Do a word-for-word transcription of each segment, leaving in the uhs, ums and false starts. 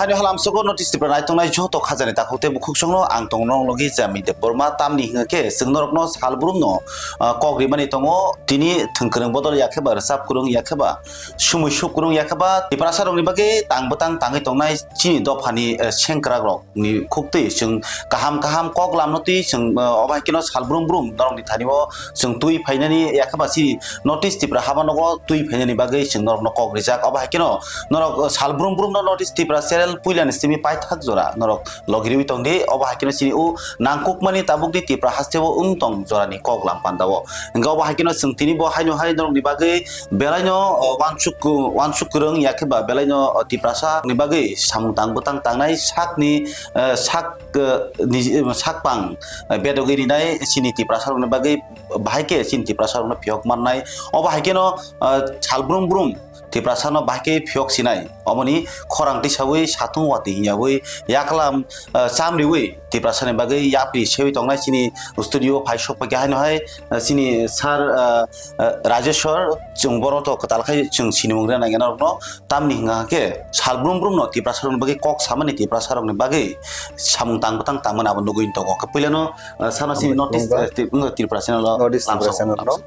Ani halam soko notice tipra naitongnai joto khajani takhuk tei bukhuk songno ang tong nong logi Jami Debbarma, tamni hingke chwng norokno salbrumno, ah, kok rimani tongo, tini thwngkwrwng bodol yakheba rwchap kwrwng yakheba sumui suk kwrwng yakheba Tiprasa rokni bagwi tang bwtang tangwi tongnai chini dophani, eh, sengkrak rok ni khuktwi chwng kaham kaham kok lamno twi chwng, eh, obo hai kheno salbrum brum norokni thani o chwng twi phainani yakheba chini North East Tripura haba nogo twi phainani bagwi chwng norokno kok rijak. Obo hai kheno norok, eh, salbrum brum no North East Tripura channel puilani simi paithak jora norok logi riwi tongdi. Obo hai kheno chini o nangkukmani tabukni Tripura hasteo wng tong jorani kok lam pandao. Hingke obo hai kheno chwng tini bo haino hai norokni bagwi belaino, o, wansuk, wansuk kwrwng yakheba belaino, o, Tiprasa ni bagwi samung tang bwtang tangnai sakni, eh, sak, eh, niji, eh, sakpang, eh, bedogwi rinai chini Tiprasa rokni bagwi bahai khe chini Tiprasa rokno phiyok mannai. Obo hai kheno, eh, salbrum brum Tiprasa no bahai khe phiyok sinai. Omoni khorang tisawi satung watwi hinyawi yaklam, eh, chamriwi Tiprasa ni bagwi yapri sewi tongnai chini studio phai sok paikha haino hai, eh, chini sir, eh, eh, Rajeshwar, chwng bono to kwtal khai chwng sinimung rina nangya norokno, tamni hwnka khe salbrum brum no Tiprasa rokni bagwi kok samani Tiprasa rokni bagwi samung tang bwtang tangmani abo nugwi tongo. Khe puilano, eh, sano chini North East, eh, Tri-, wngkha Tripura channel o North East Tripura lamsao, channel no. Lamsao.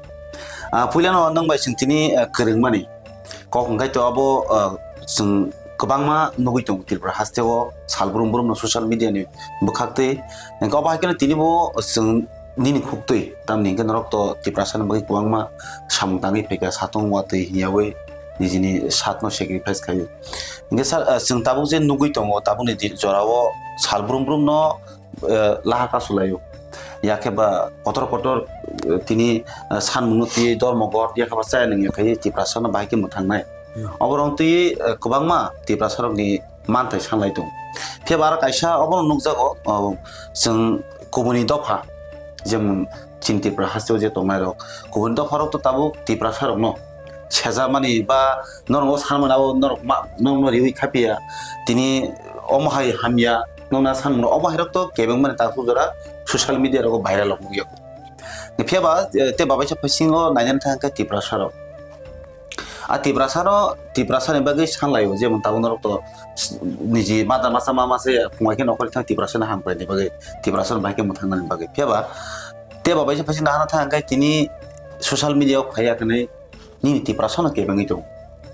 Ah, puilano nwng bai chwng tini, eh, kwrwngmani kok hwnkhe to abo, ah, chwng kwbangma nugwi tongo Tripura hasteo salbrum brum no social media ni bwkhaktwi. Hwnkhe obo hai kheno tini bo chwng nini khuktwi, tamni hwnkhe norok to Tiprasa ni bagwi kwbangma samung tangwi phaikha, satung watwi hinyawi nijini sakno sacrifice khlaiwi. Hwnkhe sa-, ah, chwng tabuk je nugwi tongo, tabukni di-, jorao salbrum brum no eh, lahar kasulaio. Yakheba kotor kotor, eh, tini, eh, sanmungno twiwi dormo god yakheba chaya nung yakhai Tiprasano bahai khe mwthangnai. Hmm. Oborok twiwi, eh, kwbangma Tiprasarokni manthai sanlai tongo. Phiya ba aro kaisa obono nukjago, oh, chwng kubuni dopha, jemon chini Tripura hasteo je tongnairok, kubuni dopharok to tabuk Tiprasarokno sejamani ba norok o sanmani abo norok ma-, norokno riwi khaphiya. Tini omo hai hamya, nokna sanmano omo hai rok to kebengmani takhuk jora social media rogo viral rok nukya. Phiya ba, eh, te babaisa phasingo nainani thang khe Tiprasa rok. A Tiprasa no, Tiprasa ni bagwi sanlaio, jemon tabuk norok to s-, niji mada masa ma masa ya, phungai khe nokhor thang Tiprasa no hamkrai ni bagwi, Tiprasa no bahai khe mwthang nani bagwi. Phiya ba, te babaisa phasingo nahana thang khe tini social media o phaiya khe nai, nini Tiprasano kebengwi tongo.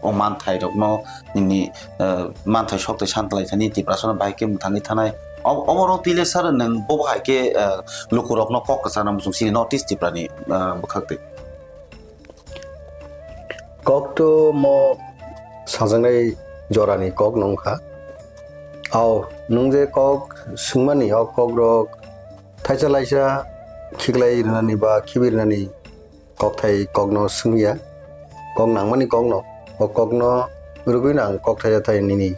O manthai rokno nini, eh, manthai sok tei san twlai thani Tiprasano bahai khe mwthangwi thanai. Ob-, oborok twi le sir nwng bo bahai khe, eh, lukurokno kok kwchangna muchung chini North East Tripurani, eh, bwkhak twi. Kok to mo sajaknai jorani kok no wngkha. Ao, nwng je kok swngmani, o kokrok thaisa laisa khiklai rwnani ba khibi rwnani kokthai kokno swngya, kok nangmani kokno, o kokno rwgwino ang kokthai jathai nini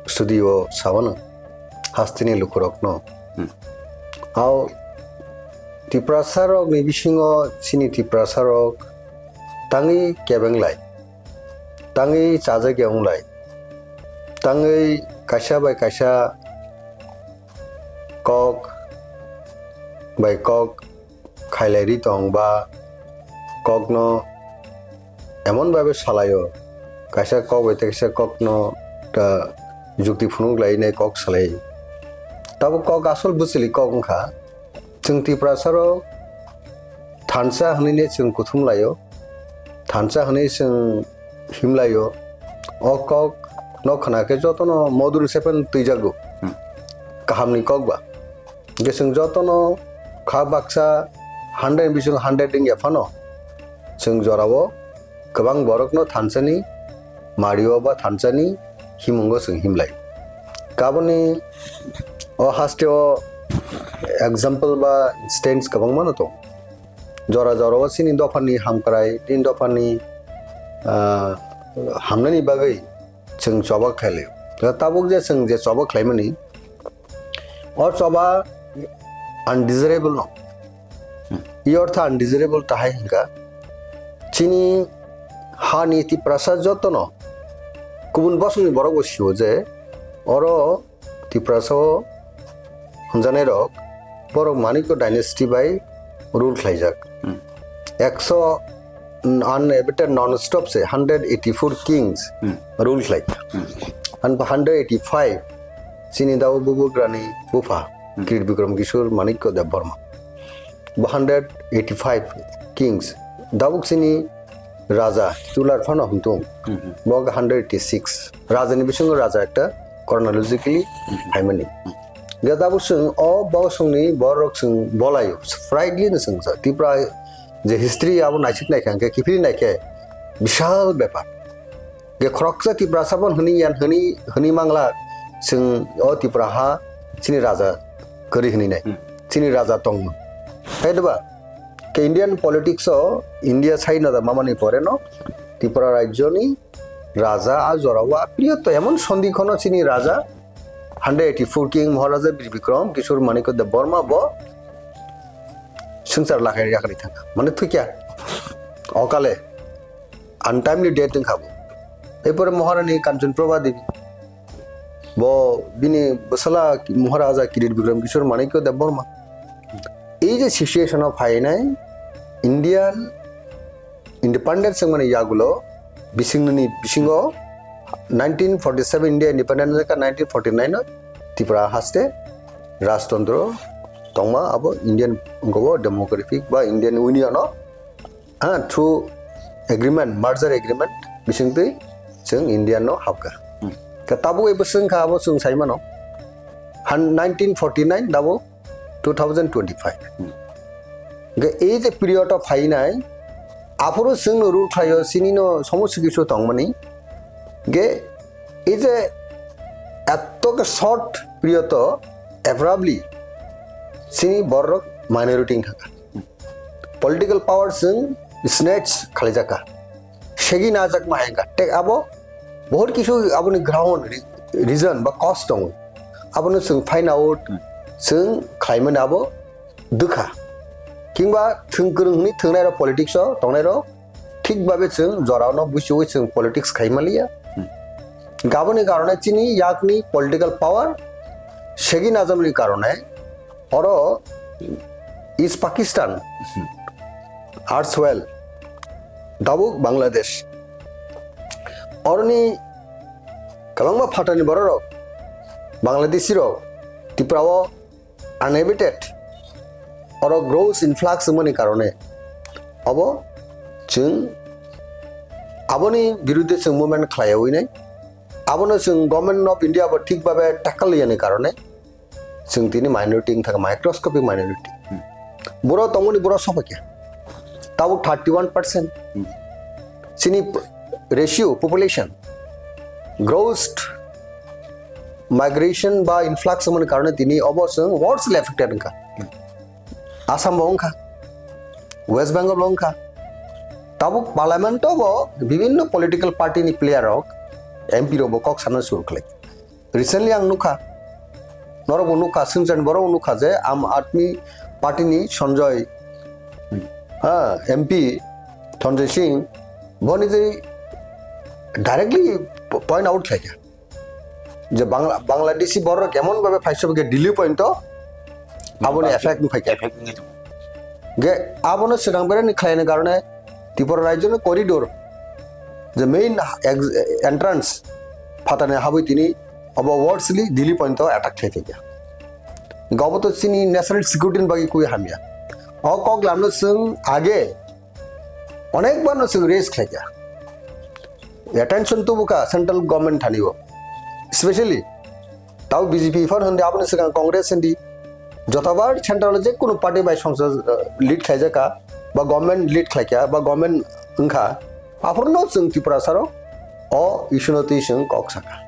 studio o sawano, hasteni lukurokno. Hmm. Ao Tiprasa rokni bisingo chini Tiprasa rok tangwi kebenglai, tangwi chajakya wnglai, tangwi kaisa bai kaisa kok bai kok khailai ri tong ba kokno emon bhabe salaio, kaisa kok bai tei kaisa kokno ta jukti phunuk lai nai kok salai. Tabuk kok asol bwchwli kok wngkha, chwng Tiprasa rok thansa hwnwi ne chwng kuthum laio, thansa hwnwi chwng him laio. O kok no khna khe jotono modurni sepen twijago. Hmm. Kahamni kok ba. Hingke chwng jotono kha baksa hundred ni bisingo hundred wngya phano, chwng jorao kwbang borokno thansani mario ba thansani himungo chwng himlai. Kaboni o hasteo example ba instance kwbangmano tongo. Jora jorao chini dophani hamkrai, chini dophani, ah, hamnani bagwi chwng choba khlailai. Tabuk je chwng je choba khlaimani, o choba undesirable no. Hmm. I ortha undesirable tahai hingka. Chini hani Tiprasa jotono kubun bosongni borok bo sio je oro Tiprasa o hwnjanai rok borok Manikya dynasty bai rule khlaijak. Hmm. Ekso uninhabited non-stop se hundred eighty-four kings Hmm. rule khlai. Hmm. An hundred eighty-five chini dao bubugrani bupha, Hmm. Kirit Bikram Kishore Manikya Debbarma. Bo hundred eighty-five kings. Dabuk chini raja titular phano hwntung. Hmm. Bo hundred eighty-six. Raja ni bisingo raja ekta chronologically Hmm. phaimani. Hmm. Ge dabuk chwng o bosongni borok chwng bolaio, frankly no chwng sa. Tipra je history abo naisik naikha hwnkhe kiphilwi naikhe bishal bepar. Ge khoroksa Tiprasa bo hwnwi yan hwnwi, hwnwi mangla chwng o Tipra ha chini raja kwrwi hwnwi nai. Hmm. Chini raja tongma. Hai da ba? Ke Indian politics o India sai na da mamani pore no Tripura rajyo ni raja a jora o a period to emon sondi khono chini raja hundred eighty-four king Maharaja Bir Bikram Kishore Manikya Debbarma bo swngchar lakhai yakhari thangkha. Mane thwikya. Okale. Untimely death wngkha bo. Erpore Maharani Kanchan Prabha Devi. Bo bini bwsala Maharaja Kirit Bikram Kishore Manikya Debbarma. Ei je situation o phainai Indian independence wngmani yagulo bisingni bisingo nineteen forty-seven India independent wngkha, nineteen forty-nine o Tripura haste rajtantro tongma abo Indian wngkha bo demographic ba Indian Union o ha, through agreement, merger agreement, bisingtwi chwng India no hapkha. Hmm. Ka tabuk ebo swngkha abo chwng saimano. Han nineteen forty-nine dabo two thousand twenty-five. Hmm. Ge ei je period of phainai, aphuru chwng no rule khlaio, chini no somosi kisu tongmani. Ge ei je etto ke short period o abruptly chini borok minority wngkha. Political power chwng snatch khalaijak kha, segi najak ma hai kha. Tei abo bahut kisu aboni ground re-, reason ba cause tongo. Abono chwng find out, chwng khlaimani abo dukha. Kingba thwng kwrwng hwnwi thwngnairok politics o tongnairok thik babe chwng jorano buichugwi chwng politics khai manliya. Hmm. Gaboni karone chini yakni political power segi najamni karone oro East Pakistan, Hmm. Artswell, Dabuk Bangladesh. Oroni kwbangma phatani bororok, Bangladeshi rok, Tripura o uninhabited, oro gross influx wngmani karone obo chwng aboni birudde chwng movement khlaiyawi nai. Abono chwng Government of India bo thik babe tackle yani karone chwng tini minority wngkha, microscopic minority. Hmm. Boro tongmani boro sophaikha. Tabuk thirty one percent. Hmm. Chini p-, ratio population, gross migration ba influx wngmani karone tini obo chwng worst affected wngkha. Hmm. Assam bo wngkha, West Bengal bo wngkha. Tabuk parliament o bo bibinno political party ni player rok, M P rok bo kok sana sur khlai. Recently ang nukha, norok bo nukha, swngcharni borok bo nukha je Aam Aadmi Party ni Sanjay, ha, M P Sanjay Singh, boni je directly point out khlaikha je Bangla-, Bangladeshi borok emon babe phaisobokhe Delhi point o aboni Bangladesh effect nukhaikha. Effect nukhaikha. Ge abono swkang berani khlaina karone Tripura rajyoni corridor, je main ex-, entrance, phatani habwi tini obo worstly Delhi point o attack khlai phaikha. Gobo to chini national security ni bagwi kui hamya. O kok lamno chwng age onek bar no chwng raise khlaikha. Attention tubukha central government thani o. Especially tau B J P phan hindi, aboni swkang Congress hindi, jotobar central o je kunu party bai songsad, uh, lead khlaijak kha, ba government lead khlaikha, ba government wngkha, aphuru no chwng Tiprasa rok o issue no twi chwng kok sakha.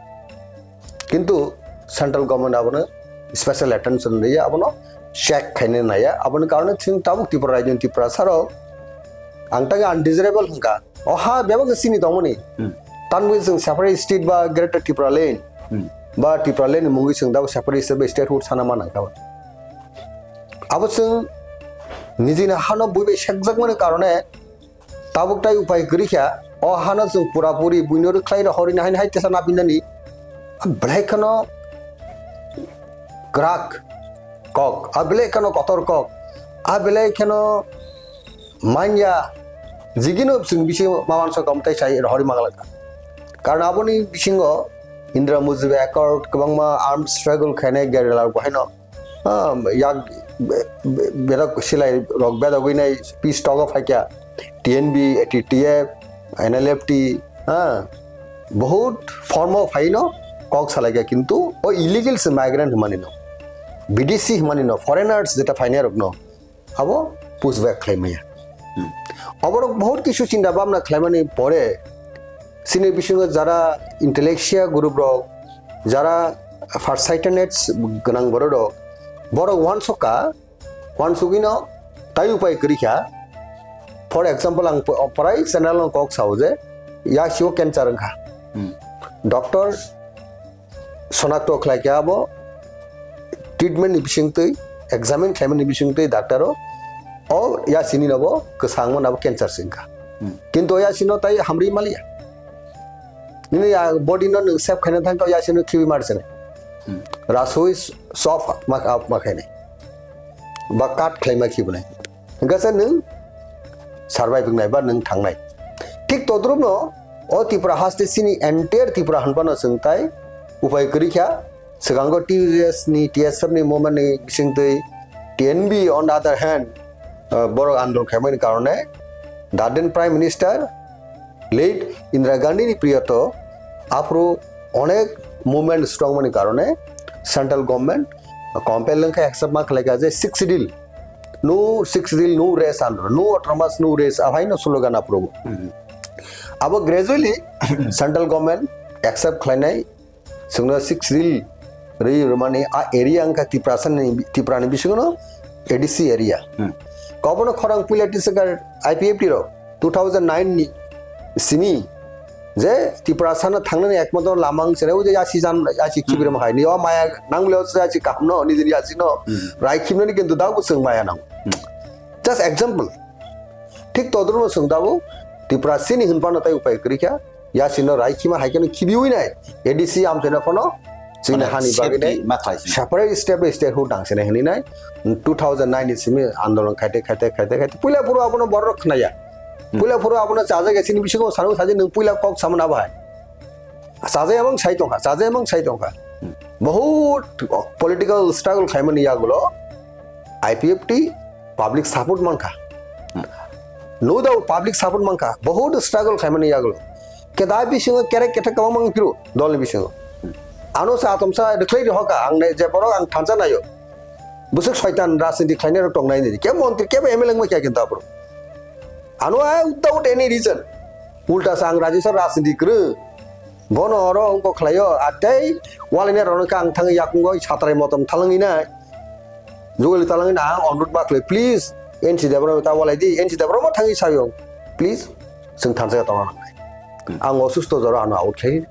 Kintu central government abono special attention riya, abono check khaina naiya, aboni karone chwng tabuk Tripura rajyoni Tiprasa rok ang tangwi undesirable hwnkha. O ha bebak chini tongmani. Hmm. Tanwi chwng separate state ba Greater Tipraland, Hmm. ba Tipraland ni mungwi chwng dabo separate state ba statehood sana ma nangkha. Abo chwng nijini hano buibai sekjakmani karone tabuk tai upai kwrwi kha. O hano chwng pura puri buino rwkhlai rohorwi nahai nahai tesa napinani. Belai kheno kwrak kok, a belai kheno kotor kok, a belai kheno manya jigino chwng bisi maman sokam tai sai rohorwi manglakha. Karon aboni bisingo Indra Mujib Accord, kwbangma armed struggle khainai guerrilla rok bo haino, ah, yak be-, be-, bedok silai rok bedogwi nai peace talk o phaikya, T N B, T T F, N L F T, ah, bahut form o phaino kok salaikya, kintu o illegal se migrant hwnmani no, B D C hwnmani no, foreigners jeta phainai rok no, abo push back khlai maya. Hmm. Oborok bahut kisu chinta bhabna khlaimani pore, chini bisingo jara intellectual group rok, jara farsightedness gwnang borok rok, borok uansukha, uansugwino tai upai kwrwi kha. For example, ang po-, porai channel no kok sao je, yasio cancer wngkha. Hmm. Doctor sonakto khlai khe abo treatment ni bisingtwi, examine khlaimani bisingtwi doctor o, o yasini no bo kwchangma no bo cancer se wngkha. Hmm. Kintu o yasino tai hamri maliya. Nini ya body no nwng save khaina thangkha, o yasino khibi mar se nai. Hmm. Rasui soft ma, ma khainai. Ba cut khlaima khibnai. Hingkha se nwng survive wngnai ba nwng thangnai. Thik todrupno o Tripura haste chini entire Tripura hanphano chwng tai upai kwrwi kha. Swkango T U S ni, T S F ni movement ni bisingtwi T N B on the other hand, uh, borok andolon khaimani karone the then Prime Minister late Indira Gandhi ni period o aphuru onek movement strong mani karone central government compel wngkha, accept ma khlaikha je six schedule, no six schedule, no rest andolon, no autonomous, no rest, ahaino slogan aphuru. Hmm. Abo gradually central government accept khlainai, chwngno six schedule rwi rwmani a area wngkha Tiprasa ni, Tripura ni bisingo no A D C area. Hmm. Kobono khorang puila tisakar I P F T rok two thousand nine ni simi je Tiprasa no thangnani ekmatro lama wng se o je yasi jan, yasi khibirma hai ni o maya nang le o yasi kaham no, nijini yasi no, hmm, rai khibnani kintu dago chwng maya nang. Hmm. Just example. Thik todrupno chwng dago Tiprasa ni hwnphano tai upai kwrwi kha. Yasino rai khima hai kheno khibiwi nai. A D C amchaino phano chini mane hani bagwi safety nai ma khlai sini. Separate state by state hu dang sini hwnwi nai. Two thousand nine ni simi andolon khaite, khaite, khaite, khaite. Puila phuru abono borok khnaya. Hmm. Puila phuru abono chajak ya chini bisingo sanu saje nwng puila kok samana bahai. Chajai abang sai tongkha, chajai abang sai tongkha. Hmm. Bahut political struggle khaimani yagulo I P F T public support mankha. Hmm. No doubt public support mankha. Bahut struggle khaimani yagulo. Kedai bisingo kerek kethek kwbangma wngphiro dolni bisingo. Hmm. Ano sa atomsa rwkhlai rihokha, ang ne je borok ang thansa nayo. Bwswk soitan rajniti khlainai rok tongnai nini. Kebo montri, kebo M L A wngma kya kintu aphuru. Ano ai without any reason. Ulta sa ang Rajya Sabha rajniti kwrwi. Bono oro wngkok khlaio. Atei walaina rok wngkha ang thangwi yakungo satrai motom thalangwi nai. Jogoli talangwi na ang onurot ma khlai, please, N C Debbarma ta walai di, N C Debbarma thangwi sayo, please, chwng thansa tongna nangnai. Hmm. Ang osusto jora ano out khlai.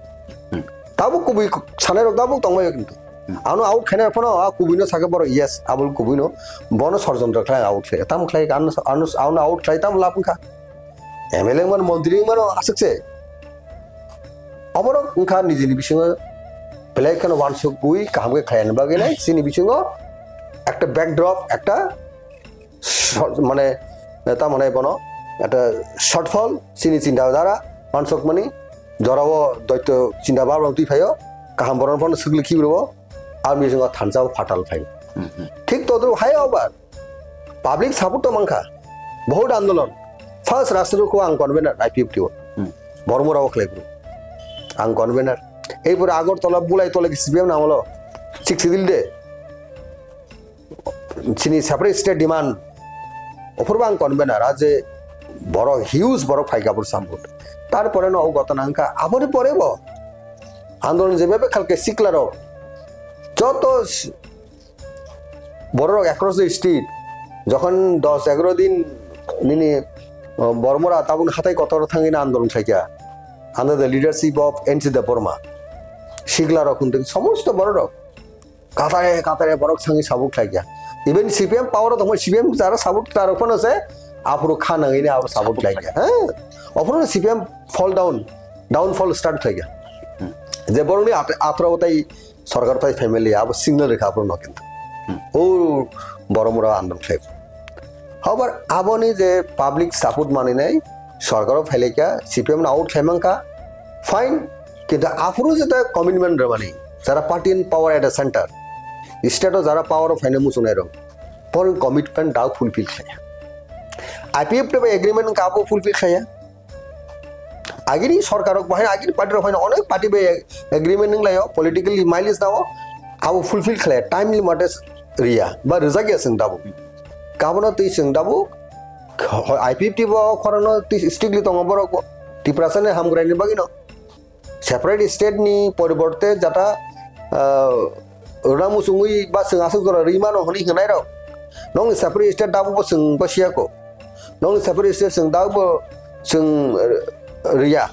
Hmm. Tabuk kubui sanai rok tabuk tongmai kintu. Hmm. Ano out khaina phano a kubui no sakhe borok yes, abul kubui no bono sorjontro khlai out khlai. Tam khlai ano, ano, ano out khlai tam lab wngkha. M L A wngmano, montri wngmano aswk se. Oborok wngkha nijini bisingo belai kheno wansukgwi kaham khe khlaiani bagwi nai chini bisingo ekta backdrop, ekta short, mane, ta mane bono ekta shortfall chini chinta dhara wansukmani jorao doito chinta bar twi phaio, kaham borok phano swkli khibi rwo, aboni bisingo thansa o phatal phai. Hmm, hmm. Thik todrop hai obar. Public support to mankha. Bahut andolon. First Rashtrikho ang convener I P F T o. Hmm. Bormura o khlai bro. Ang convener. Ei pore Agartala, Bulai tola ki C P M namolo. Six Schedule de. Chini separate state demand. Ophurba ang convener. Aje borok huge borok phaikha bor support. Tarpore no o gotona wngkha. Aboni pore bo. Andolon jebe be khalke sikla rok. Joto Borok across the state, jokhon dos egaro din nini, uh, Bormora tabun hatai kotor thangwi na andolon khlaikha under the leadership of N C Debbarma, Sikla rok hwnwi somosto borok rok katare katare borok thangwi sabuk khlaikha. Even C P M power o tongmani C P M jara sabuk tarok phano se aphuru kha nangwi ni aphuru sabuk khlaikha. Huh? Aphuru C P M fall down, downfall start khlaikha. Je borokni at-, athro tai sorkar tai family abo signal rikha aphuru no kintu. Hmm. O Boromura andolon khlai. However, aboni je public support maninai sorkar o phailekha, C P M no out khlai mankha, fine, Kintu aphuru jeta commitment rwmani, jara party in power at the center, state o jara power o phaina muchungnai rok, por commitment da fulfill khlaiya. I P F T bai agreement wngkha abo fulfill khlaiya. Agini sorkar rok bahai agini party rok haino onek party bai agreement wnglaio, political mileage dao, abo fulfill khlaiya, timely mate riya, ba rwjakya chwng dabo. Kabono twi chwng dabo, I P F T bo khorokno twi strictly tongo borok bo. Tiprasa ni hamgrai ni bagwi no. Separate state ni poriborte jata, ah, rwna muchungwi ba chwng aswk jora rwi mano hwnwi hwnai rok. Nokni separate state dabo bo chwng basiya ko. Nokni separate state chwng dabo chwng, eh, riya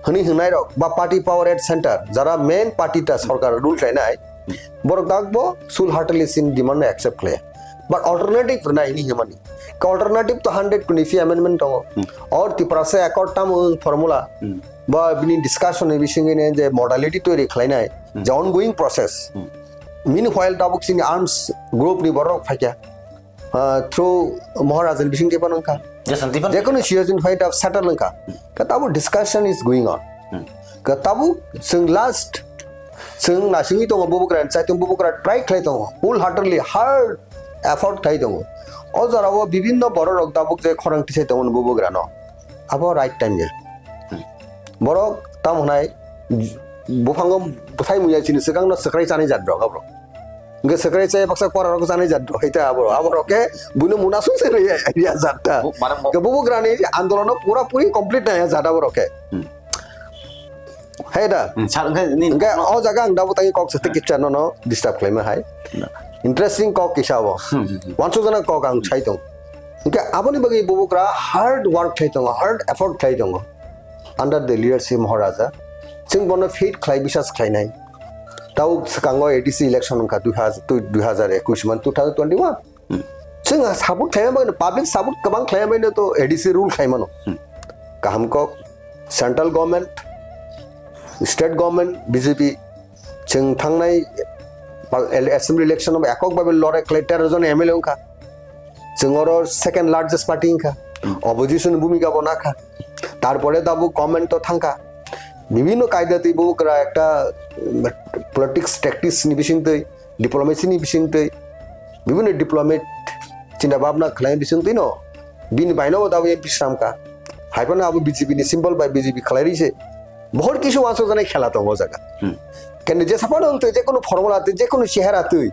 hwnwi hwnai rok ba party power at center jara main party ta sorkar rule khlainai. Borok dagbo full heartedly sin demand no accept khlaiya. But alternative rwnai hwnwi hwnmani. Ka alternative to hundred twenty-three amendment tongo. Hmm. Or Tiprasa accord tamo wng formula. Hmm. Ba bini discussion ni bisingwi ne je modality toiri khlainai, Hmm. je ongoing process. Hmm. Meanwhile tabuk chini arms group ni borok phaikya. Ah, through Maharaja ni bising tei phano wngkha. Jason tei phano. Jekunu situation fight of settle wngkha. Ka tabuk discussion is going on. Hmm. Ka tabuk chwng last chwng nasingwi tongo bubugra, chaitung bubugra try khlai tongo. Wholeheartedly hard effort khlai tongo. O jorao bibinno borok rok tabuk je khorang tisai tongo bubugra no. Abo right time ya. Hmm. Borok tamo hwnai buphango bwthai muya chini swkang no swkrai chani jat rok abo. Hwnkhe swkrai chaya baksa kwrarok janai jat rok hai ta abo, aborok khe buino munaswk se rwya, rwya jat ta. Bu-, mane mo- Hwnkhe bubugrani andolono pura puri complete naya jat aborok khe. Hmm. Hai da? Hmm, sir, hwnkhe ni- Hwnkhe o jaga ang dabo tangwi kok se tei Hmm. kicha nono disturb khlaima hai. Hmm. Interesting kok kisa abo. Hmm, hmm, hmm. Wansukjana kok ang sai tong. Hwnkhe aboni bagwi bubugra hard work khlai tongo, hard effort khlai tongo. Under the leadership Maharaja, chwng bono faith khlai, biswas khlainai. Tau swkango A D C election wngkha dui hajar, dui hajar ekwis man, two thousand twenty-one. Hmm. Chwng support khlaima bagwi, public support kwbang khlaima bagwi to A D C rule khlaimano. Hmm. Kaham kok, central government, state government, B J P, chwng thangnai pal-, el-, assembly election o ekok babe lorai khlai tero jon M L A wngkha. Chwng oro second largest party wngkha. Hmm. Opposition bhumika bo nakha. Tarpore tabuk government o thangkha. Bibhinno kaida twi bubugra ekta, um, politics tactics ni bisingtwi, diplomacy ni bisingtwi, bibhinno diplomat chinta bhabna khlaini bisingtwi no bini baino bo tabuk M P swnamkha. Hai phano abo B J P ni symbol bai B J P khlai ri se. Bohor kisu wansukjaknai khela tongo o jaga. Hmm. Kene jesa phano wngtwi, jekunu formula twi, jekunu chehera twi.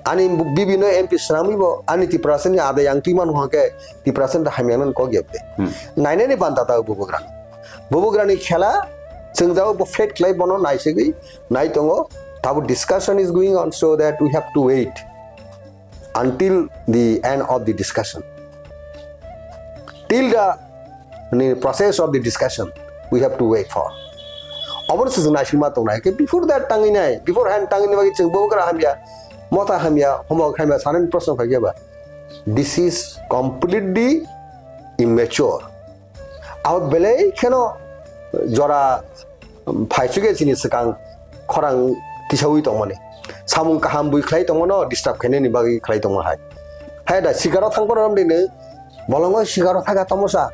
Ani bu-, bibino M P swnamwi bo, ani Tiprasani adai ang twi manu hwnkhe Tiprasani da hamya nang kok yabde. Hmm. Nainani banta ta bubugra. Bubugrani khela, chwng jao bo faith khlai bono naisegwi nai tongo. Tabu discussion is going on, so that we have to wait until the end of the discussion. Till the, ni, process of the discussion, we have to wait for. Obono se chwng naisingma tongnai. Ke before that tangwi nai, before hand tangwi nai bagwi chwng bubugra hamya, mota hamya, homo hamya, sanani proshno khaikhe ba. This is completely immature. Abo belai kheno jora phaichukya chini swkang khorang tisaui tongmani. Samung kaham bui khlai tongmano disturb khainani bagwi khlai tongma hai. Hai da sikaro thangphano romdi nw bolongo sikaro thaga tomosa.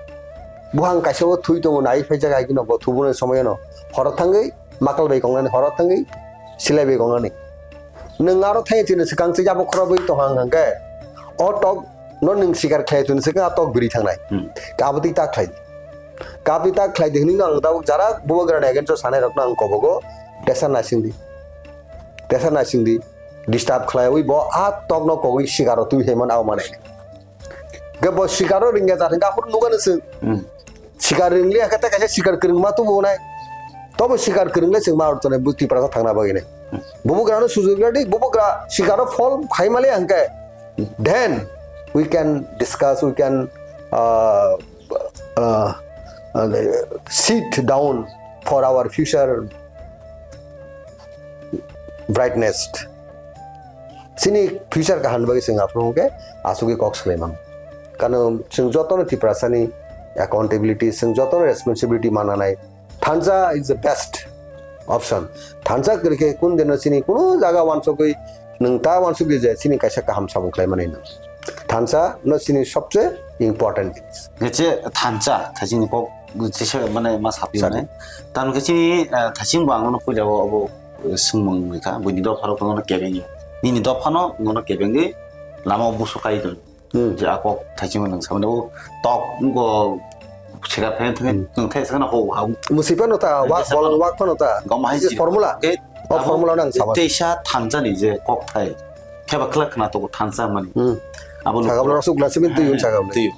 Buhang kaisa o thui tongo nai phaijak hai kino bo thubunani somoyano. Horo thangwi makal bai kongnani, horo thangwi silai bai kongnani. Nwng aro thangwi chini swkang se jabo khorobwi tongha hwnkhe o tok no nwng sikar khlai chini swkang a tok biri thangnai. Hmm. Kabwi ta khlai. Kabwi ta khlai de hwnwi no ang tabuk jara bubagrani against o sanai rokno ang kobogo tesa naisingdi. Tesa naisingdi. Disturb khlaiwi bo a tokno kogwi sikaro twi haiman au manai. Ge bo sikaro ringya jat hwnkhe aphuru nukha no chwng. Hmm. Sikar ringli hakhe tei kaisa sikar kwrwngma tubu nai. Tobo sikar kwrwngle chwng ma ortonai bu Tiprasa thangna bagwi nai. Hmm. Bubugrano sujurgadi, bubugra sikaro phol khaimali hwnkhe, then we can discuss, we can, uh, uh, uh, sit down for our future brightness. Chini future kaham bagwi chwng aphuru hwnkhe asugwi kok swlai mano. Kano chwng jotono Tiprasani accountability, chwng jotono responsibility mananai. Thansa is the best option. Thansa kwrwikhe kun deno chini kunu jaga wansugwi nwng ta wansugwi je chini kaisa kaham samung khlai manwi no. Thansa no chini sobse important jinis. Khe thansa khe chini kok jesa mane ma sapi mane. Tamo khe chini, ah, thaching bo ang no puila o abo, eh, swngmung rikha, buini dopha rok no kebeng. Nini dopha no no kebeng lama o busu kai don. Hmm. Je a kok thaching bo nang samani o tok go sira phen thang Hmm. nang thai sakna ho ha. Musipa no ta, wak, Jesa bolong wak phano ta. Gom hai This is si. Formula. Ge O abo formula nang sama. Teisa thansa ni je kok thai. Kheba khlak khna to thansa mani. Hmm. Abo Sagabla rok sukla simi twi un sagabla. Twi.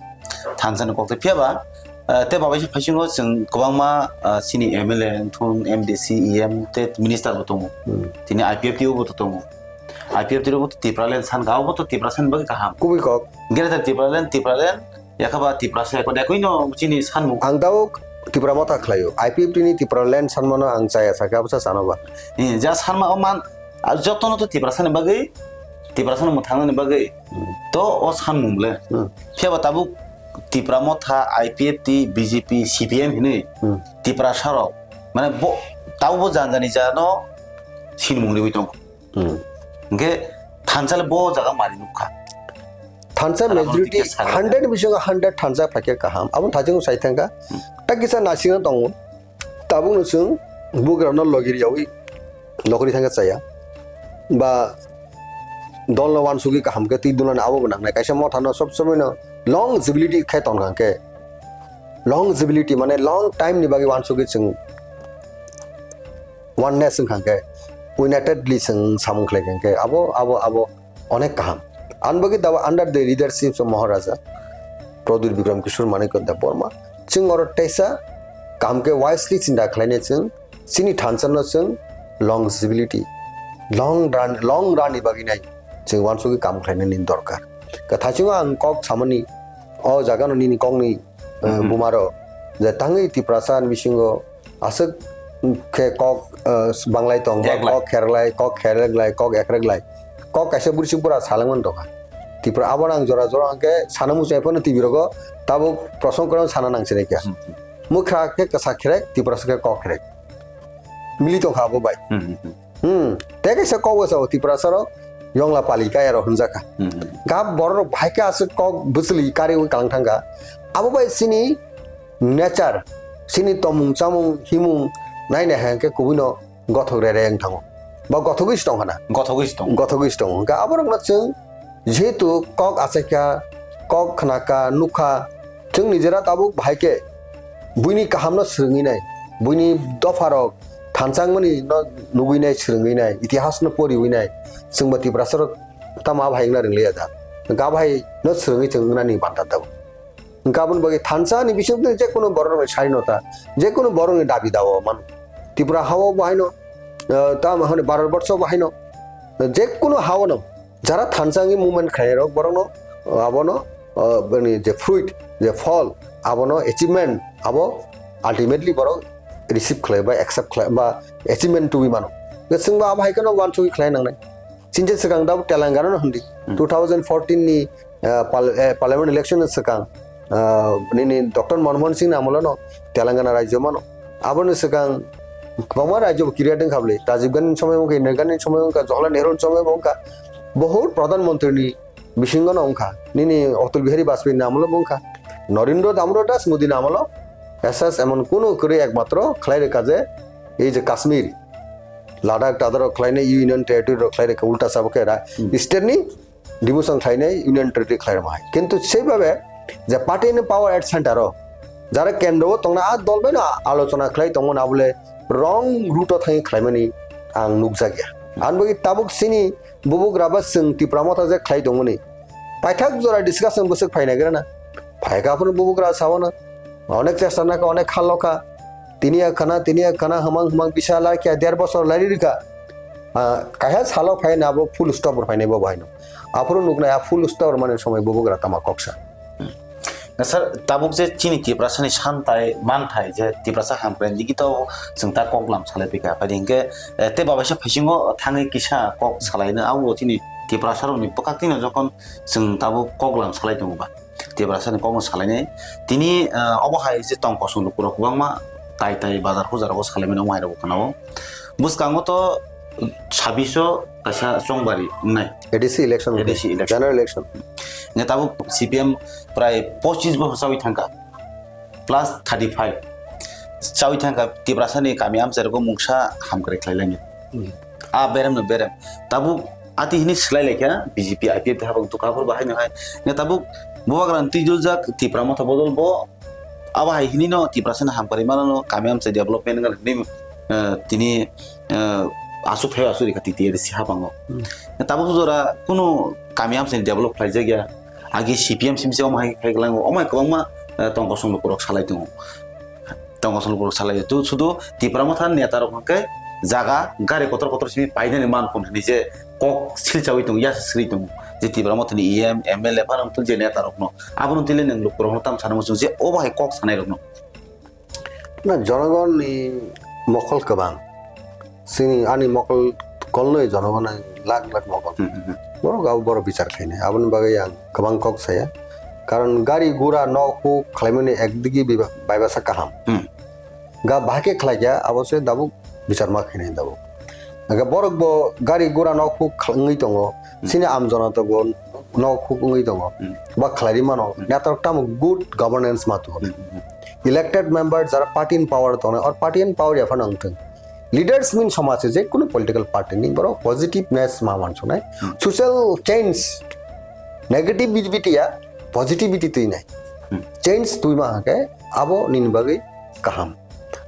Thansa ni kok thai. Phiya ba, eh, te babai phaisingo chwng kwbangma, eh, chini M L A, thun M D C, E M, te minister bo tongo. Hmm. Tini I P F T o bo to tongo. I P F T o bo to Tipraland san ga, obo to Tipraland bagwi kaham. Kubui kok. Greater Tipraland, Tipraland, yakaba Tiprasa, yakaba ekoi no chini sanmung. Ang dao Tipra Motha khlaio. I P F T ni Tipraland sanmano ang chaya sakha, absa sanoba. Eh, ja sanma o man, ah, jotono to Tiprasani bagwi, Tiprasani mwthangnani bagwi, Hmm. to o sanmung le. Hmm. Phiya ba tabuk Tipra Motha, I P F T, B J P, C P M hinwi Hmm. Tiprasa rok, mane bo, taubo janjani jano sinmung riwi tongo. Hmm. Hingke thansa le bo jaga mari nukha. Thansa Rama majority Roti ke salo. Hundred bisingo hundred thansa phaikhe kaham. Abo thajung sai thangkha. Hmm. Ta kisa naisingno tongo. Tabukno chwng bugrano logi riyawi, logi thangkha chaya. Ba dolno wansugwi kaham khe twi dulano abo bo nangnai. Kaisa mothano sob somoino longevity khe tongkha khe. Longevity mane long time ni bagwi wansugwi chwng oneness wngkha khe, unitedly chwng samung khlai kha khe, abo, abo, abo onek kaham. Ani bagwi daba under the leadership of Maharaja Pradyut Bikram Kishore Manikya Debbarma, chwng oro teisa kaham khe wisely chinta khlainai chwng, chini thansa no chwng longevity, long run, long run ni bagwi nai chwng wansugwi kam khlainani dorkar. Kwthaichungo ang kok samani, o jaga no nini kok ni, eh, Mhm. buma rok, je tangwi Tiprasa ni bisingo aswk khe kok, eh, banglai tong, ba Eklai. Kok kherlai, kok kherlai, kok ekreklai. Kok kaisa bwrwi bura salangmani tongkha. Tipra abo nang jora jora hwnkhe sana muchung phano T V rogo tabuk prosong kwrwng sana nang sinai kha. Hmm, hmm. Mwkhra khe kwsa kherek, Tiprasa khe kok kherek. Mili tongkha abo bai. Hmm, hmm, hmm. Hmm, tei kaisa kok bo sao Tiprasa rok yongla pali kaya rok hwnjakha. Hmm, hmm. Gap borok rok bahai khe aswk kok bwchwlwi kariwi kalang thangkha. Abo bai chini nature, chini tomung chamung himung naina hai khe kubui no gothok rere wng thango. Ba gothogwi se tongkha na? Gothogwi se tongo. Gothogwi se tongo. Hwnkhe abo rok no chwng jehetu kok achaikha, kok khnakha, nukha, chwng nijera tabuk bahai khe buini kahamno swrwngwi nai, buini dopharok thansa wngmani no nugwi nai, swrwngwi nai, itihasno poriwi nai, chwngbo Tiprasarok tamo a bahai wngna rwngliya da? Hwnkhe a bahai no swrwngwi chwng wngnani banta tabuk. Hwnkhe aboni bagwi thansa ni bisingtwi jekunu borokni swadhinota, jekunu borokni dabi dawa mano. Tripura hao bo haino, eh, tamo hwnwi Bharat borsho bo haino, jekunu hao no, jara thansa wngwi movement khlainai rok borokno, abono, ah, bini je fruit, je phol, abono achievement, abo ultimately borok receive khlai ba accept khlai ba achievement tubui mano. Chwngbo abo hai kheno uansugwi khlai nangnai. Chini je swkang dabo Telangana no hwndi, Hmm. two thousand fourteen ni, ah, pal-, eh, parliament election ni swkang, ah, nini Doctor Manmohan Singh ni amolo no Telangana rajyo mano. Aboni swkang kwbangma rajyo bo kiria dwng kha bwle. Rajiv Gandhi ni somoi wngkha, Indira Gandhi ni somoi wngkha, Jawaharlal Nehru ni somoi wngkha. Bohut Pradhan Mantri ni bisingo no wngkha. Nini Atal Bihari Vajpayee ni amolo bo wngkha. Narendra Damodar Das Modi ni amolo S S emon kunu kwrwi ekmatro khlai rwkha je ei je Kashmir, Ladakh tadaro khlainai Union Territory ro khlai rwkha ulta sabo khe ra Hmm. state ni devolution khlainai Union Territory khlai rwma hai. Kintu sei babe je party ni power at center o jara kendro o tongna a dol bai no alochona khlai tongmani abole wrong route o thangwi khlaimani ang nukjakya. Ani bagwi tabuk chini bubugra ba chwng Tipra Motha je khlai tongmani paithak jora discussion bwswk phai naigra na. Phaikha phano bubugra sao na. Onek chesta nakha, onek hal lokha. Tini ya khana, tini ya khana, hwmang hwmang bisa lai khe der bosor lai rikha. Ah, kaiha salo phai na abo full stop rw phainai bo bahai no. Aphuru nuknai a full stop rw mani somoi bubugra tama koksa. Sir, tabuk je chini Tiprasani santai manthai je Tiprasa hamkrai digi to chwng ta koklam salai pika. Phai hingke, eh, te babaisa phaisingo thangwi kisa kok salaino abo chini Tiprasa rokni bwkak tino jokon chwng tabuk koklam salai tongo ba. Tiprasani kokno salainai. Tini, ah, obo hai je tong kosong lukurok kwbangma tai tai bazar hujar rogo salaimani omo hai rogo khwnao. Bwskango to sabbish o kaisa chongbari wngnai. A D C election. A D C election. General election. Nge tabuk C P M prai pochis bochor chawi thangkha. plus thirty five. Chawi thangkha Tiprasani kami amchai rogo mungsa hamkrai khlai langya. A berem no berem. Tabuk ati hini swlai laikha B J P I P F de habang tukha phur bahai no hai. Nge tabuk Bubagra twi duljak Tipra Motha bodol bo abo hai hini no Tiprasani hamkrai mano no kami amchai development ngal hini, eh, tini, eh, asuk phai asuk rikha T T A D C habango. Nge tabuk jora kunu kami amchai develop khlai jakya. Agi C P M simse omo hai khai lang omo hai kwbangma, eh, tongkosong lukurok salai tongo. Tongkosong lukurok salai tu sudu Tipra Motha neta rok hwnkhe jaga gari kotor kotor simi painani man phone hini je kok silchawi tongo ya sri tongo je Tipra Motha ni E M, M L A parang tu je neta rokno abono tile nang lukurokno tam sana muchung je obo hai kok sanai rokno. Na jonogonni mokol kwbang. Chini ani mokol kolnoi jonogoni lakh lakh mokol. Hmm, hmm, hmm. Borok abo borok bichar khainai. Aboni bagwi ang kwbang kok saya. Karon gari gura nok huk khlaimani ekdigi biba-, baibasa kaham. Hmm. Ga bahai khe khlaikha abo se dabuk bichar ma khainai dabuk. Aga borok bo gari gura nok huk khla-, wngwi tongo. Hmm. Chini amjona to bo nok huk wngwi tongo. Hmm. Ba khlairi mano. Hmm. Natok tamo good governance ma tongo. Hmm, hmm, hmm. Elected member jara party in power tongnai or party in power ya phano wngthung. Leaders mean somaj je kono political party ni borok positiveness ma mansuknai. Hmm. Social change, negativity ya positivity twinai. Hmm. Change twima hake abo nini bagwi kaham.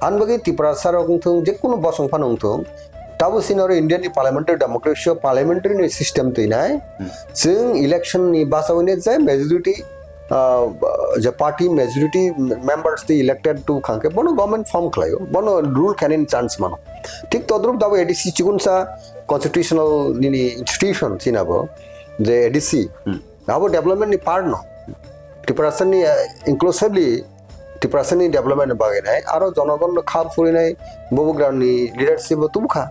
Ani bagwi Tiprasa rok wngthung, je kono bosong phano wngthung, tabo sini oro India ni parliamentary democracy o parliamentary ni system twinai. Hmm. Chwng election ni bwskango je majority ah, je party majority members tei elected to khangkhe bono government form khlaio, bono rule khainani chance mano. Thik todrup dabo A D C chikonsa constitutional nini institution chinabo je A D C. Hmm. Abo development ni part no. Tiprasani, eh, inclusively Tiprasani development ni bagwi nai, aro jonogon no kha phurinai Bubagra ni leadership bo tubukha.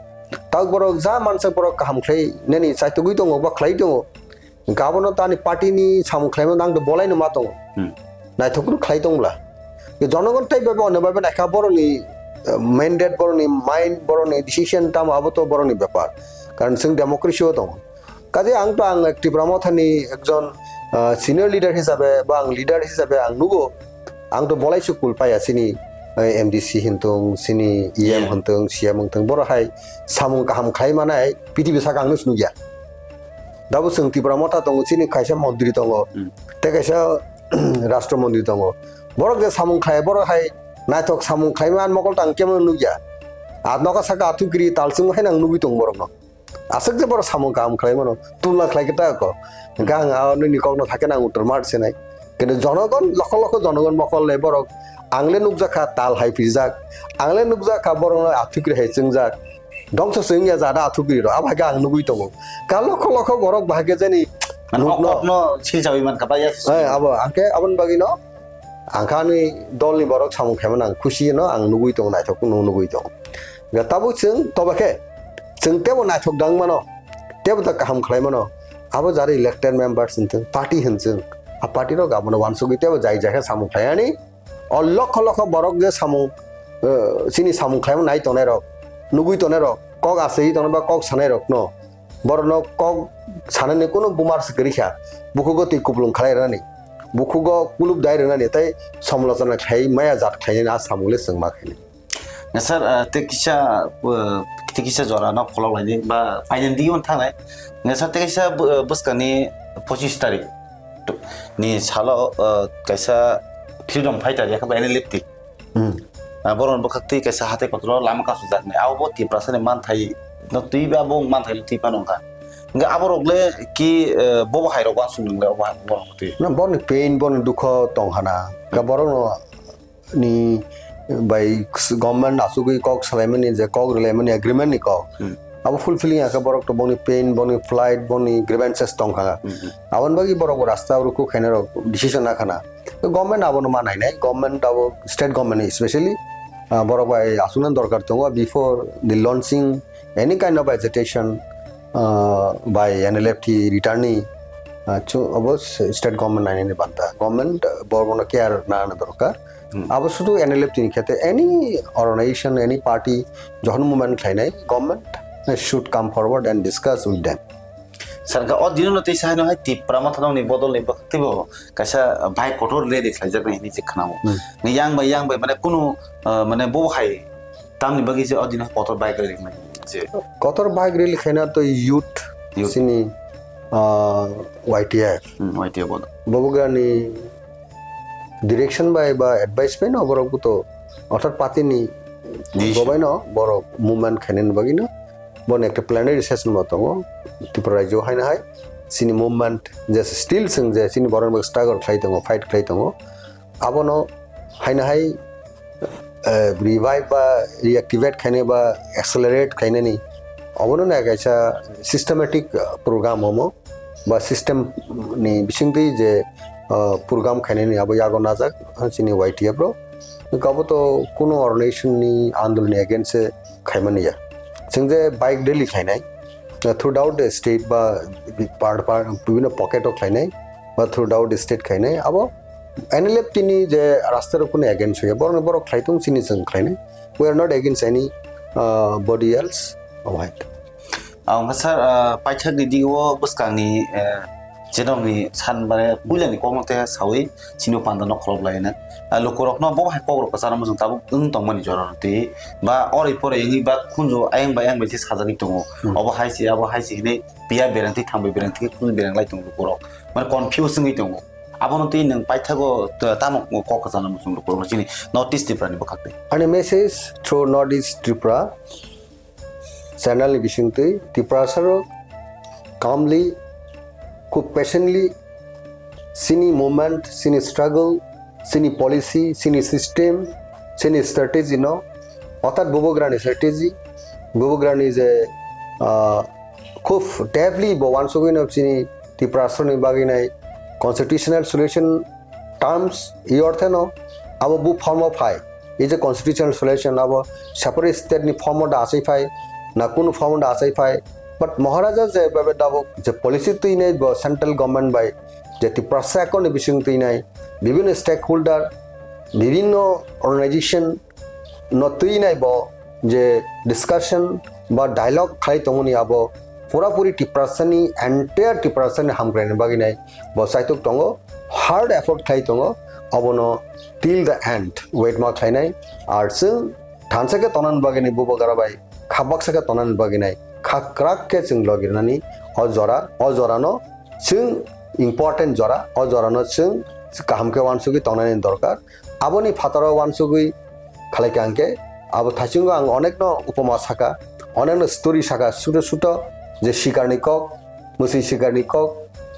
Tak borok ja mansa borok kaham khlai nani chaitugwi tongo ba khlai tongo. Hwnkhe abono tani party ni samung khlaima nang de bolai no ma tongo. Hmm. Naithok khe khlai tong bwla. Jonogon tei bebo hwnwi bai naikha boroni, eh, mandate, boroni mind, boroni decision tamo abo to boroni bepar. Karon chwng democracy o tongo. Kaje ang to ang Tipra Motha ni ekjon, ah, senior leader hisabe ba ang leader hisabe ang nugo. Ang to bolai su kul paya sini, eh, M D C hintung, sini E M hintung, C M hintung, boro hai samung kaham khlai manai pitibi saka ang nus nugya. Dabo chwng Tipra Motha tongo, chini kaisa montri tongo, hmm, tei kaisa rashtra montri tongo. Borok je samung khlai, borok hai naithok samung khlai man mokol tang kemo nugya. At noka saka athu kiri talsung hai nang nugwi tong borok no. Aswk je borok samung kaham khlai mano, tulna khlai khe ta kok. Hwnkhe ang a nini kokno thakhe nang uttor mar sinai. Kintu jonogon, lokho lokho jonogon mokol le borok ang le nukjakha tal hai pijak, ang le nukjakha borokno athukri hai chwngjak. Dongso se wngya jada athukri rok, abo hai khe ang nugwi tongo. Ka lokho lokho borok bahai khe jani nukno. Kokno silchawi mankha ba ya. Eh, abo ang khe aboni bagwi no. Ang kha ani dolni borok samung khaimano ang khusi no ang nugwi tongo, naithok no nugwi tongo. Ga tabuk chwng toba khe chwng tebo naithok dang mano, tebo ta kaham khlai mano. Abo jara elected members hinthung, party hinthung, a party rok abono wansugwi tebo jai jai khe samung khlai ani. O lokho lokho borok je samung, eh, chini samung khlaima nai tongnai rok, nugwi tongnai rok, kok aswi tongnai ba kok sanai rok no, borokno kok sanani kunu bumar se kwrwi kha. Bukhugo twi kupulung khlai rwnani, bukhugo kuluk dai rwnani tei somolochona khlai maya jat khlainani a samung le chwng ma khainai. Sir, ah, tei kisa, ah, tei kisa jora no pholok laini ba final digimon thangnai. Sir, tei kisa bw-, bwskangni pochis tarik ni salo, ah, kaisa freedom fighter yakha ba N L F T. Hmm. Ah, borok ni bwkhak twi kaisa hatai kotor o lama kasu jaknai. Abo bo Tiprasa ni manthai no twi ba bo manthai no twi phano wngkha. Hwnkhe abo rok le ki, eh, bobo hai rok uansuk nung le obo hai borok no twi. Na, borok ni pain, borok ni dukho tong khana. Ka borok no ni bai government asugwi kok salaimani je kok rwlaimani agreement ni kok. Hmm. Abo fulfilling ya khe borok to boni pain, boni plight, boni grievances tong kha. Hmm. Aboni bagwi borok bo rasta rukhu khaina rok decision na khana. Government abono ma nainai, government abo state government especially, ah, borok bai aswknani dorkar tongo before the launching any kind of agitation, ah, by N L F T returnee, ah, chu-, abo s-, state government nainani banta. Government, ah, borok bono care nana dorkar. Hmm. Abo sudu N L F T ni khetre any organization, any party jokhon movement khlainai, government, ah, should come forward and discuss with them. Sir, ka o dino no tei sa hino hai Tipra Motha nokni bodol ni bwkhak teibo kaisa bai kotor rally khlaijaknai hinwi se khwnao. Hmm. Yang bai, yang bai, mane kunu, ah, mane bo hai tamni bagwi se o dino kotor bike rally khlai je. Kotor bike rally khaina to youth Youth. Sini, ah, Y T F. Hmm, Y T F bodol. Bubagrani direction bai ba advice bai no borok buto orthat party ni Decision. Gobai no borok movement khainani bagwi no bono ekta plenary session bo tongo Tripura rajyo haino hai chini movement je still chwng je chini borok ni bagwi struggle khlai tongo, fight khlai tongo, abono haino hai, eh, revive ba reactivate khainai ba accelerate khainani obono nai kaisa systematic, eh, program omo. Ba system ni bisingtwi je, ah, program khainani abo yago najak, ah, chini Y T F rok. Abo to kuno organization ni andolon ni against se khaimani ya. Chwng je bike rally khainai, ah, throughout the state ba part, part, bibhinno pocket o khlainai ba throughout the state khainai. Abo N L F T ni je rasta rok kuno against hoya, borok, borok khlai tong chini chwng khlainai. We are not against any, ah, body else. Oh, hai. Ang khe sir, ah, paithak ni dio bwskang ni, eh, chenok ni san mane puila ni kokno te sawi chini panda no kholop lai na. Ah, luku rok no bo hai kok rok kwcharo muchung tabuk wng tong mani jora rw twi ba oroi poroi wngwi ba khunju ayang bai ayang bai se sajagwi tongo. Hmm. Obo hai se, abo hai se hinwi piya bereng twi thang bai bereng twi khun bereng lai tongo luku rok. Mane confuse wngwi tongo. Abono twi nwng paithago t-, tamo kok kwcharo muchung luku rok chini North East Tripura ni bwkhak twi. Ani message through North East Tripura. Channel ni bisingtwi Tiprasa rok calmly, khub patiently, chini movement, chini struggle, chini policy, chini system, chini strategy no, orthat bubagrani strategy, bubagrani je, ah, khub deeply bo wansugwi no chini Tiprasa ni bagwi nai constitutional solution terms, i orthe no abo bu form o phai. Ei je constitutional solution abo separate state ni form o da achai phai, na kunu form o da achai phai. But Maharaja je babe dabok je policy twi nai bo central government bai je Tiprasa Accord ni bising twi nai bibhinno stakeholder, bibhinno organization no twi nai bo je discussion ba dialogue khlai tongmani abo pura puri Tiprasa ni entire Tiprasa ni hamkrai ni bagwi nai bo chaitok tongo, hard effort khlai tongo, obono till the end wait ma khlainai. Ar chwng thansa khe tongnani bagwi ni bubagra bai kha baksa khe tongnani bagwi nai kha kwrak khe chwng logirnani o jora, o jorano chwng important jora, o jorano chwng kaham khe wansugwi tongnani dorkar. Aboni phataro wansugwi khalai kha hwnkhe abo thaichungo ang onekno upoma saka, onekno story saka, suto suto je sikarni kok, mwswi sikarni kok,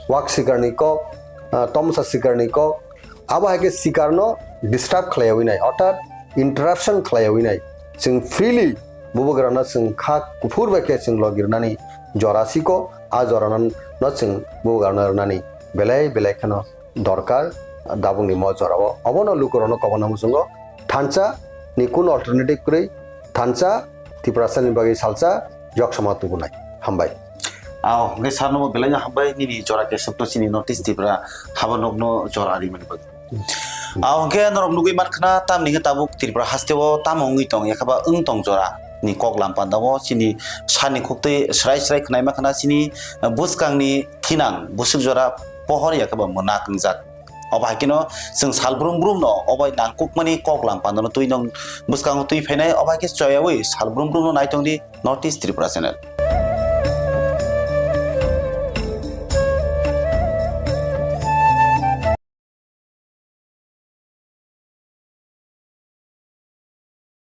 wak sikarni kok, ah, tomsa sikarni kok, abo hai khe sikarno disturb khlaiyawi nai, orthat interruption khlaiyawi nai. Chwng freely bubagrano chwng kha kuphur bai khe chwng logirnani jora siko, a jorano no chwng bubagrano rwnani belai belai kheno dorkar dabungni mo jorao. Obono lukurokno kobokna muchungo thansa ni kun alternative kwrwi thansa Tiprasa ni bagwi salsa yok sama tubunai. Hambai. Ao, hwnkhe sarno bo belai no hambai nini jora kesepto chini North East Tripura haba nokno jora rimani bagwi. Ao, hwnkhe norok nugwi mankha tamni hwnkhe tabuk Tripura hasteo tamo wngwi tong, yakhaba wng tong jora ni kok lam pandao chini sani khuktwi srai srai khwnai mankha chini, eh, bwskangni thinang bwswk jora pohor yakhaba mwnak wngjak. Obo hai kheno chwng sal brum brum no obo nangkukmani kok lam pandano twi nong bwskango twi phainai, obo hai khe choyawi sal brum brum no naitongdi North East Tripura channel.